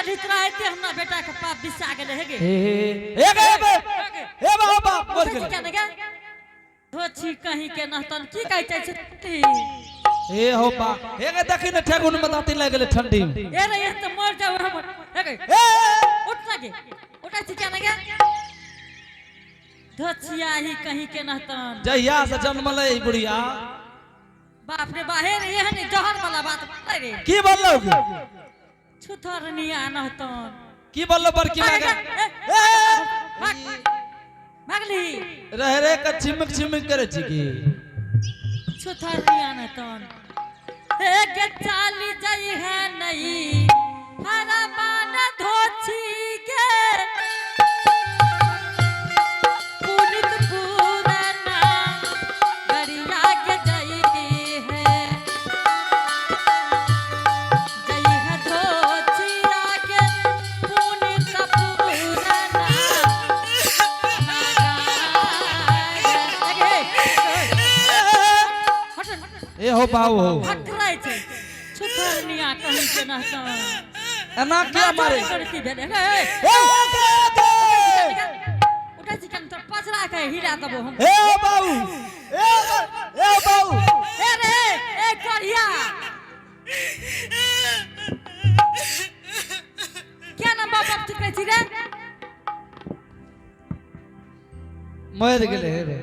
चढ़ी तोरा एते हमरा बेटा के पाप बिसा गेलै हे गे। हे हे हे गे हे हे बाबा बाप मर उठै छी गेलै। किया ने गे? धोछी कहीं के नहतन की कहै छै छी? हे हो बा, हे गे देखी ने ठेकुन में दांती लागि गेलै ठंडी में। ए रे एहन तऽ मर जाऊ हमर। हे गे हे उठ ना गे, उठै छी किया ने गे? धोछिया ही कहीं के नहतन। जहिया से जन्मलै ई बुढ़िया। बाप रे बाहे रे, एहन जहर वाला बात बोललै रे। की बोललौ गे? छुथरनिया नहतन। की बोललौ बड़की माय गे? ए, भाग भागली। रह रे के चिमक चिमक करे छी की? छुथरनिया नहतन। हे गे चाली जाई है नहीं हरा मान धोछी के पुनित पुराना गरिया के जाई है जई है धोछिया के पुनित पुराना। ए हो बाबू हो। फकराइ छै छुथरनिया कहीं के नहतन। एना किया मारे? करती भेलै हे। हे गे गे। उठै छी केन तोर पचरा के हिला देबो हम। हे हो बाबू, हे हे बाबू। ए रे ए करिया क्या नाम बाप बाप चिकरै छी रे? मर गेलै हे रे।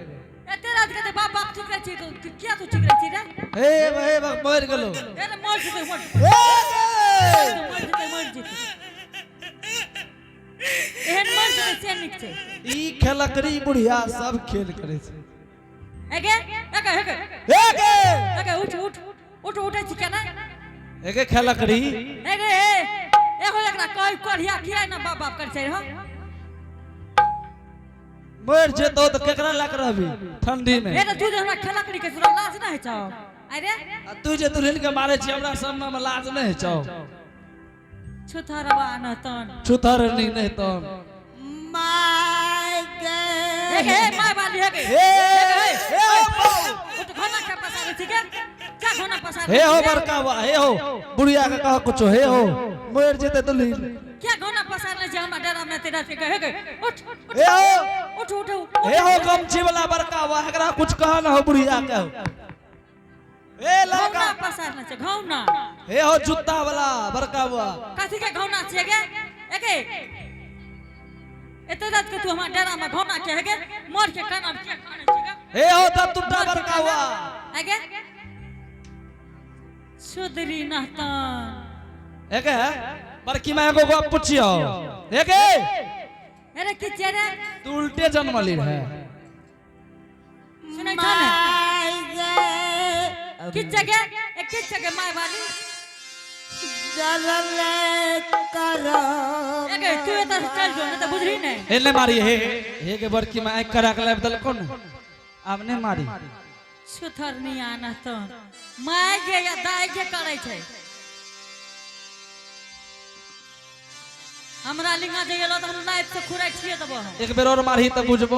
एते रात के बाप बाप चिकरै छी तो किया तू चिकरै छी रे? हे हे बा मर गेलो। ए रे मर जेतै मर हे जेतै मर जेतै मर जेतै एहन मर जेतै से नीक छै। ई खेलकरी बुढ़िया सब खेल करे छै। एगे एगे एगे हे गे एगे उठ उठ उठ उठै छी केना? एगे खेलकरी। एगे ए एहो एकरा कहि करिया किया ना बाप बाप करै छै हो? मर जेतौ तऽ केकरा लग रहबी ठंडी में? ए रे तू जे हमरा खेलकरी के तोरा लाज नहि होइ छौ? अरे आ तू जे दुल्हन के मारे छी हमरा सामने में लाज नहि होइ छौ? छुथरवा नहतन। छुथर नहीं नहीं तन। My गे। एगे हे my वाली हेगे। हे हेगे, हे हो बाबू। उठ घोना के पसारै छी गे क्या घोना पसारै हे हो छी रे? बड़का बा, हे हो बुढ़िया के कह कुछो। हे हो मर जेतै दुल्हन। क्या घोना पसारने छै हमरा डेरा में तेरा से हेगे उठ उठ हे हो उठ उठ उठ। हे हो गमछी वाला बड़का बा, एकरा कुछ कह न हो बुढ़िया के हो। ए लड़का घौना पसारने छै घौना। हे हो जूता वाला बड़का बा। कथी के घौना छियै गे? एगे एते रात के तू हमरा डेरा में घौना के हेगे मर के काना में किया काने छी गे? हे हो तब टूटा बड़का बा। एगे सुधरी नहतन। एगे बड़की माय एगो गप पुछियो। एगे अरे की छियै रे? तू उल्टे जन्मली रहे। सुनै छौ ने? My गे। की छियै गे? ए की छियै गे my वाली? जरले करम। एगे तू एतऽ से चल जो नहि तऽ बुझही नहि। हे ने मारी हे हे के बड़की माय आँखि करा के लाबि देलको ने, आब नहि मारी। सुथरनिया नहतन my गे या दाय गे करै छै। हमरा लिंगा जे एलो तऽ हम लाइफ से खुराइ छियै देबो हम। एक बेर और मारही तऽ बुझबो।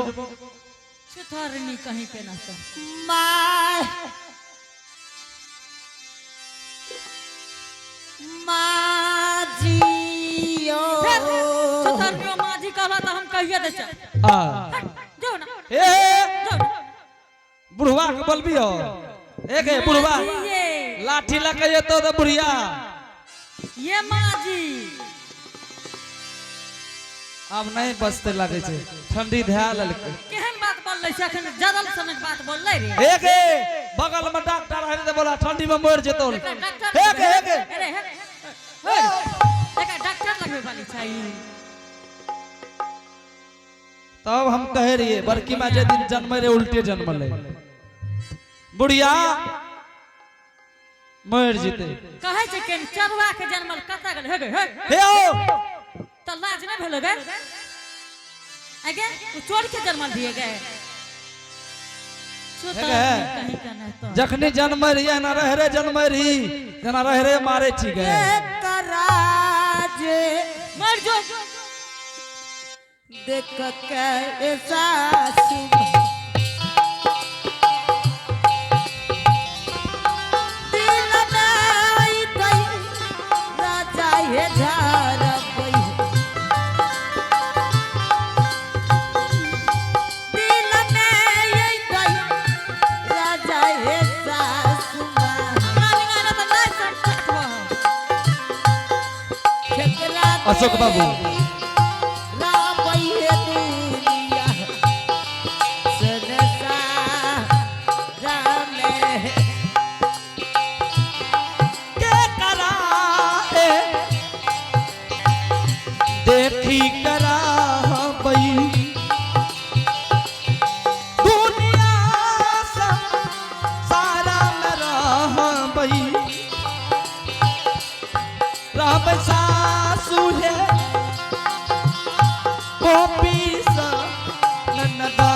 सुथरनी कहीं के नहतन। My माजियो। फेर सुथरनियो माझी कहला तऽ हम कहिए दै छै। आ हट जो ना हे हे जो ना। बुढ़वा के बोलबी हो। एगे बुढ़वा माझी ये लाठी लऽ के एतौ तऽ बुढ़िया। ये माझी आब नहीं बचते लगे छै, ठंडी धए लेलकै। केहन बात बोललै छै अखन जरल सनक बात बोललै रे। हे गे बगल में डॉक्टर है तऽ बोला ठंडी में मर जेतौ। एकरा डॉक्टर हे गे हे गे अरे हे हे एकरा डॉक्टर लगबै वाली छै। तब हम कहे रहिए बड़की माँ जे दिन जन्मे रे उल्टे जन्मलै बुढ़िया मर जेतै। कहै छै केन चरवा के जन्मल कतऽ गेल हे गे हे। हे हो तऽ लाज नहि भेलै गे? आगे ओ चोर के जन्मल दिए गे। हे गे। कहीं के नहि तो जखनी जन्मै रही एना रह रे जन्मै रही जेना रह रे मारे छी गे। कराज मर जो देख के सासु दिल में आई गई राजा हे झारब। अशोक बाबू। रामैया दुनिया संसार में। के करा है देखी करा बई दुनिया सारा में रहबई रहबै सासु हे गोपी सा ननदा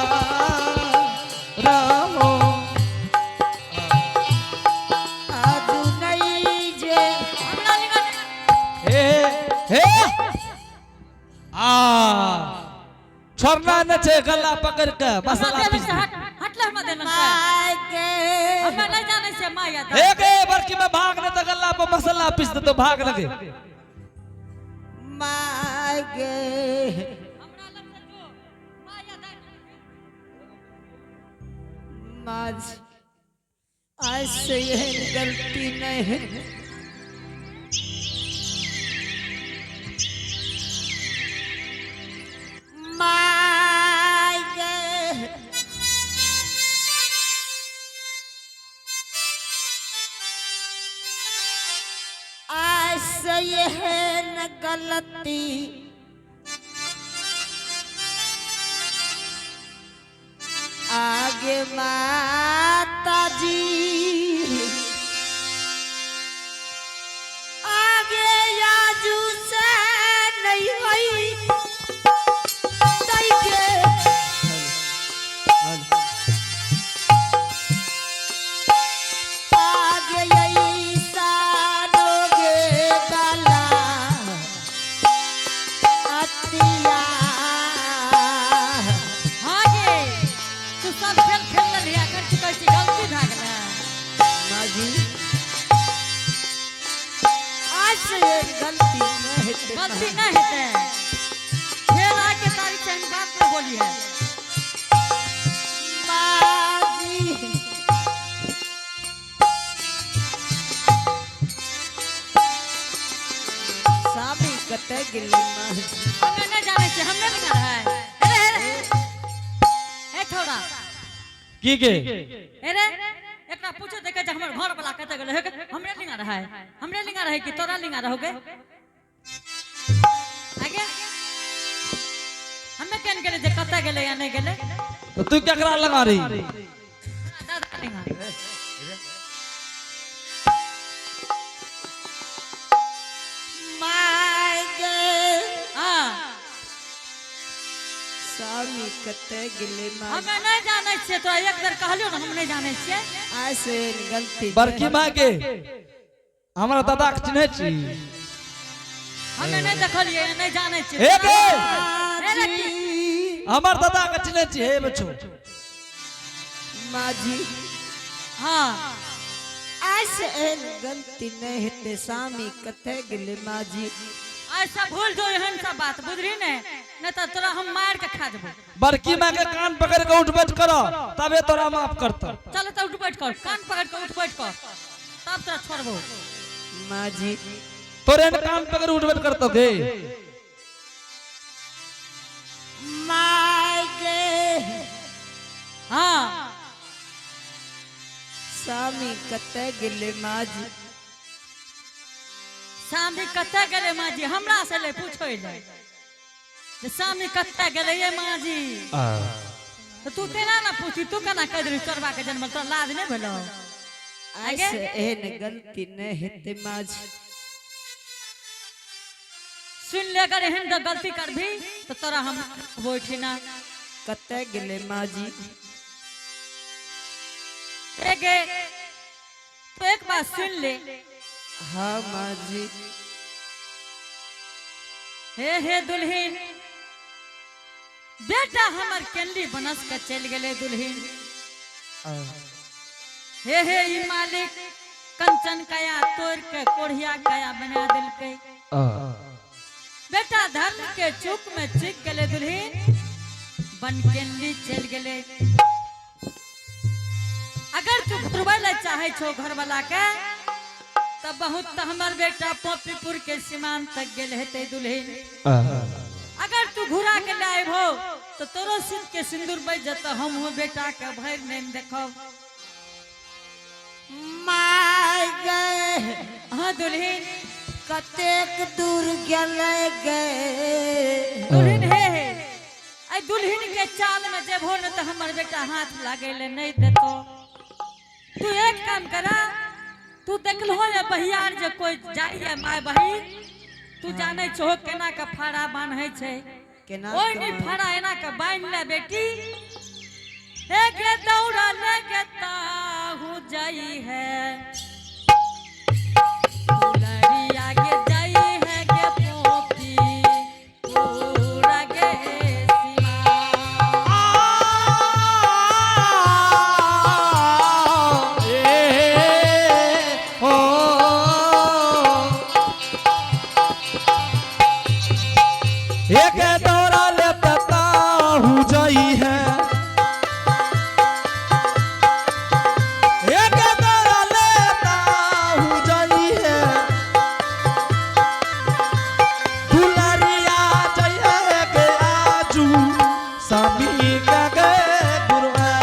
रहो। आजू नहीं जे हमरा लिंगा हे हे आ छोड़ना न छे, गला पकड़ के हमरा मसाला देलन पीस से दे। हट हटले हमरा देलन से। My के हमे नहीं जानै छियै माय या हे दाय। गे बड़की में भाग न त गला पर मसाला पीस दे तो भाग लगे। My गे हमरा लग से जो माय या दाय। माझ आज से यह गलती नहीं। My गे आज से यह न गलती आगे माता जी आगे याजू से नहीं होई तई के आगे ऐसा लोगे बाला अतिया। हाँ गे, तू सब खेल खेल लेलही, एखन तू कहै छी गलती भए गेलै। माझी आज से ये गलती नहीं हेतै। गलती नहि हेतै। फेर आके तारीख से एहन बात नहि बोली है। माझी सामी कतऽ गेलै माझी? हमे नहि जानै छियै, हमरे लिंगा रहै। अरे, अरे, ए छौड़ा, की गे? अरे, एकरा पूछो देखै जे हमर घर वाला कतऽ गेलै। हे गे, हमरे लिंगा रहै, हमरे लिंगा रहै कि तोरा लिंगा रहौ गे? आगे हमे केन गेलै जे कतऽ गेलै या नहि गेलै। तो तू केकरा लगा रही? दादा लिंगा। My गे हाँ। सामी कतऽ गेलै माझी? हमे नहि जानै छियै, तोरा एक बेर कहलियौ ने हम नहि जानै छियै। आज से एहन गलती बड़की माँ के हमरा दादा के चिन्है छी? हमे नहि देखलियै, नहि जानै छियै। हे गे, माझी हमर दादा के चिन्है छी? हे बच्चो। माझी हाँ। आज से एहन गलती नहीं हेतै। सामी कतऽ गेलै माझी? ऐसा भूल जो एहन सब बात, बुझली ने? नहीं तो तोरा हम मार के खा जेबो। बड़की माँ के कान पकड़ के उठ बैठ करो तबे तोरा माफ करतो। चल तो उठ बैठ कर, कान पकड़ के उठ बैठ कर, तब तोरा छोड़बो। माझी तोरे ने कान पकड़ उठ बैठ करतो गे। My गे हाँ। सामी कतऽ गेलै माझी? सामी कतऽ गेलै माँ जी? हमरा से ले पूछै ले जे सामी कतऽ गेलै ये माँ जी। तो तू तेना ना पूछी, तू केना कहि देलही चोरबा के जन्मल? तोरा लाज नहि भेलौ? आज से एहन गलती नहीं हेतै माझी। सुन ले, अगर एहन गलती करबी तो तोरा हम बैठिना। कतऽ गेलै माझी? एगे तो एक बात सुन ले। हाँ माझी। हे हे दुल्हीन, बेटा हमर केनली बनस के चलि गेलै दुल्हीन। हे हे ई मालिक कंचन कया तोड़ के कोढ़िया कया बना देलकै। बेटा धर्म के चूक में चूक गेलै दुल्हीन, बन केनली चलि गेलै। अगर तू घुरबै लए चाहै छौ घरवाला के तब बहुत त हमर बेटा पॉपीपुर के सीमान तक गेल हेतै दुल्हिन। अगर तू घुरा के ले आबहो तो तोरो सिंध के सिंदूर बच जत, हम हो बेटा के भरि नहीं देखब। My गए। हाँ दुल्हिन। कतेक दूर गेलै गे? दुल्हिन, हे हे, आई दुल्हिन के चाल में जेबहो न तो हमर बेटा हाथ लागे ले नहीं देतो। तू एक काम करा, तू देखलहो ये बहियार जे कोई जाइए my बहिन, तू जाने छो केना के फाड़ा बान्है छै। केना ओइ के नि बान्है? फाड़ा एना के बान्हि ले बेटी, हे के दौड़ा ले के ताहू जाई है दुलरिया के, जाई है के पोपी पूरा के सीमा। एक दौरा ले हूँ जाई है, एक दौरा लेता हूँ जाई है, दुलरिया जाई है के आजू स्वामी का गे गुरुआ।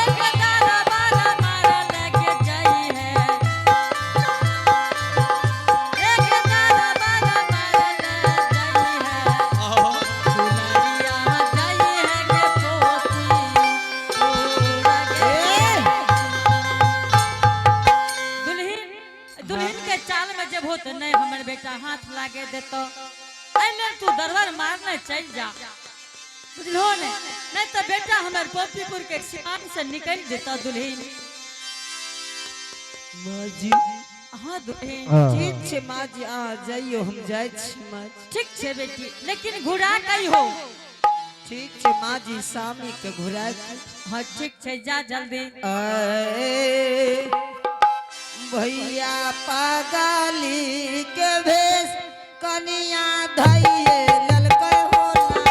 एक दारा बारा मारा लगे जाई है, एक दारा बारा मारा ले जाई है, दुलरिया जाई है के पोती पूरा के। दुल्हिन, दुल्हिन के चाल में जब हो तो नहीं हमर बेटा हाथ लागे देतो। एने तू दरबार मारने चल जा, बुझलो ने? नहीं तो बेटा हमर पोपीपुर के सिमान से निकल जेता दुल्हिन। माँ जी। हाँ दुल्हिन। ठीक छै माँ जी, अहाँ जाइयो, हम जाइ छी माँ जी। ठीक छै बेटी, लेकिन घुरा कही हो। ठीक छै माँ जी, सामी के घुरा। हाँ ठीक छै, जा जल्दी। अए भैया, पागली के भेष कनिया धैये ललकै हो ना।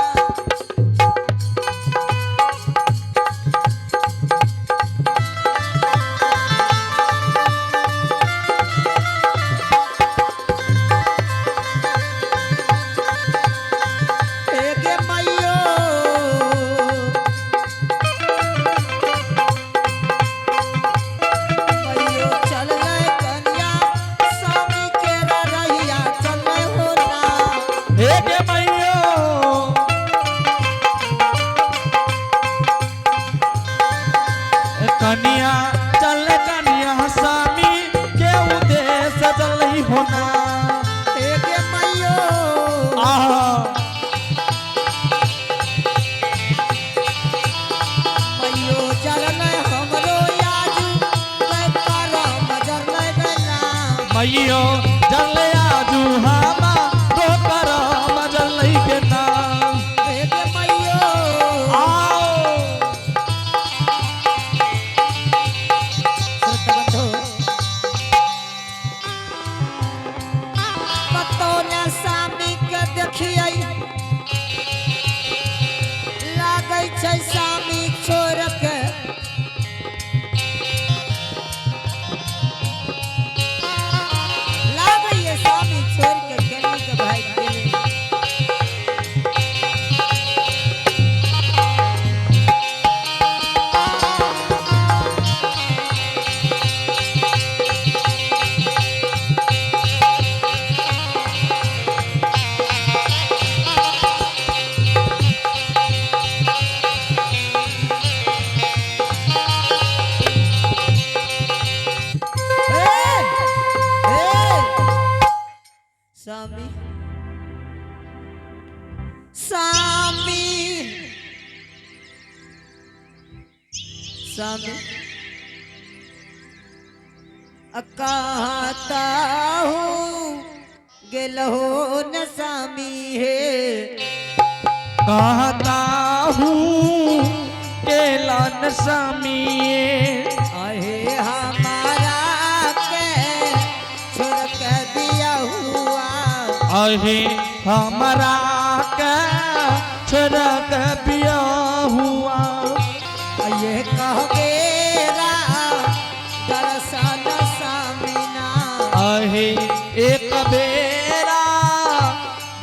हे गे मैयो, मैयो चललै कनिया स्वामी के रहिया चललै हो ना। एक मैयो, कनिया चल, कनिया स्वामी के उदेश चल होना। हे गे मैयो। आहा। मैयो चललै हमरो आजू मैं करम जरलै गना। मैयो जल आजू हमा रो करम जल के नाम। हे गे मैयो। आओ। श्रोतबंधु, कतौ ने स्वामी के देखियै, लागै छै स्वामी छोड़ के लागैये, स्वामी छोड़ के केनी के भागि गेलै। ए, ए, स्वामी, स्वामी, स्वामी, कहता हूँ गेलहो न स्वामी हे। कहता हूँ केलन स्वामी। अहे हमारा के छोड़ के दिया हुआ। अहे हमारा के छोड़ के बिया हुआ। ये बेरा दर्शन सामिना। आहे एक बेरा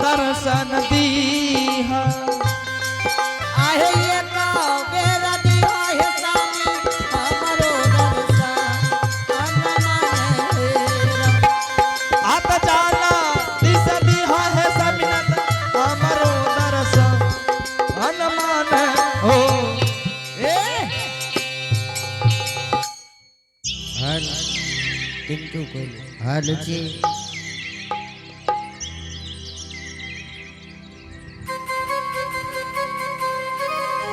दर्शन दीहा। आहे एक बेरा दिहा हे स्वामी हमरो दर्शन हेरा। आत जाला दिस दीहा है समिनत हमरो दर्शन हनुमान हो। ए हल पिंटू कोई हल जी।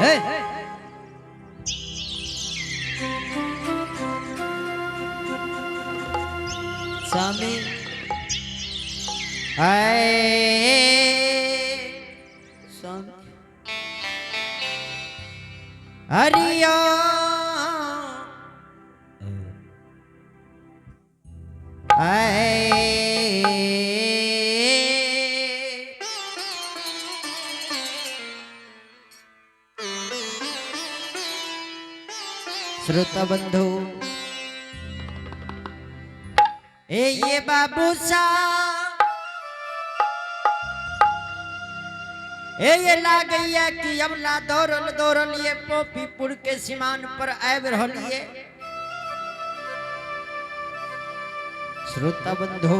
ए स्वामी आए स्वामी हरिया आए। श्रोता बंधु ए ये बाबू सा ए ये लागैया कि अमला दौड़ल दौड़ल ये पोपीपुर के सीमान पर आबि रहल ये। श्रोता बंधु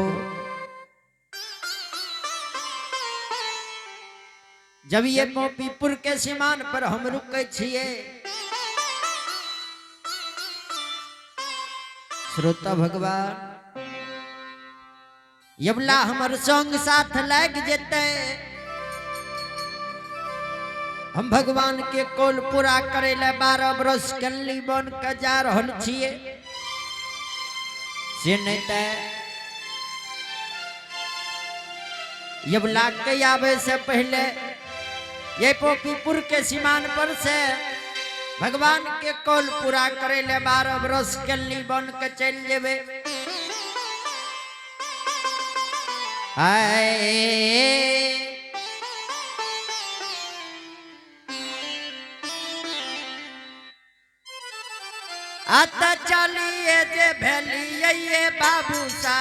जब ये मोपीपुर के सीमान पर हम रुकै छिए श्रोता भगवान यबला हमर संग साथ लाग जेतै। हम भगवान के कोल पूरा करे ले 12 बरस कल्ली बन के जा रहल छिए से नहीं ते यबला के आवे से पहले ये पोपीपुर के सीमान पर से भगवान के कोल पूरा करे ले 12 बरस कल्ली बन के चल जेबे। आए आता चलिए जे भेलिए ये बाबू सा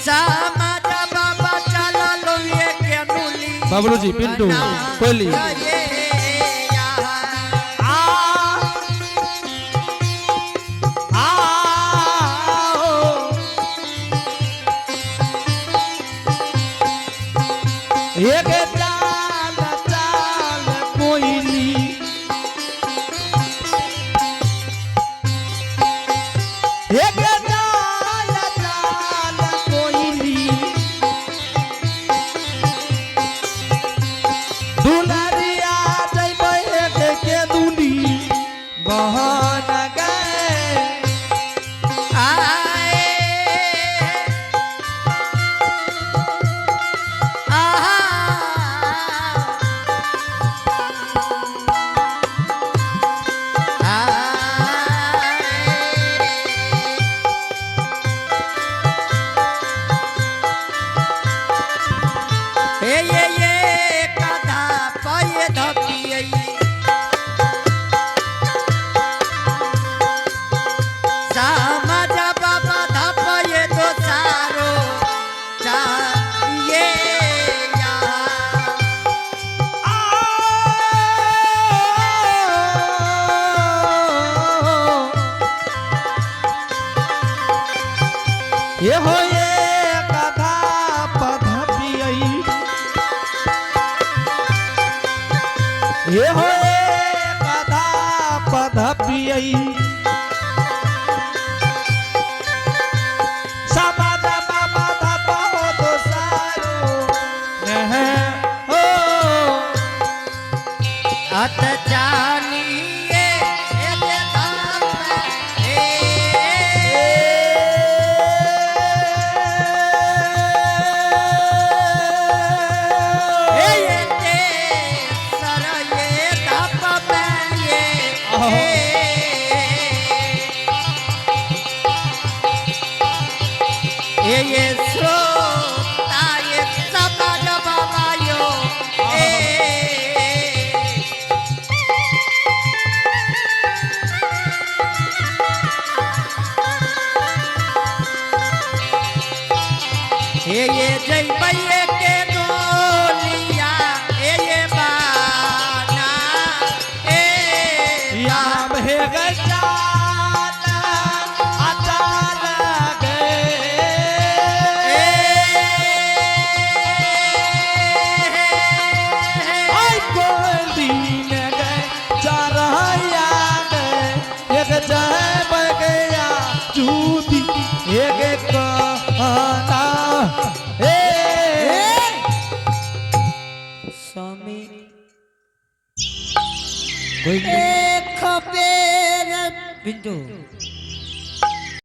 समाज बाबा चलल ये के नुली। बबलू जी, पिंटू, कोयली। ये आ आओ एक चाल चाल कोयली एक चाल चाल कोयली दुलारिया जइबै एक के दुनी बहन गए। आए आहा आए हे ये कथा पाए धपिए सामाजा बाबा धपये तो सारो चाहिए ये हो ये कथा पधपियई ये हो ये कथा पधपियई समाज बाबा धपो तो सारो नह हो। अत जानिए ए धाम ए ए ते सर ये धप में ये ए ये श्रोता ये समाज बाबा यो। ए ये जइबै के डोलिया ए ये बाना ए याम हे गजाला अचाल गए। आई कोई दिन गए चरहैया गए, एक जय बगैया चूदी एक कहना ए। स्वामी एक बेर बिंदु।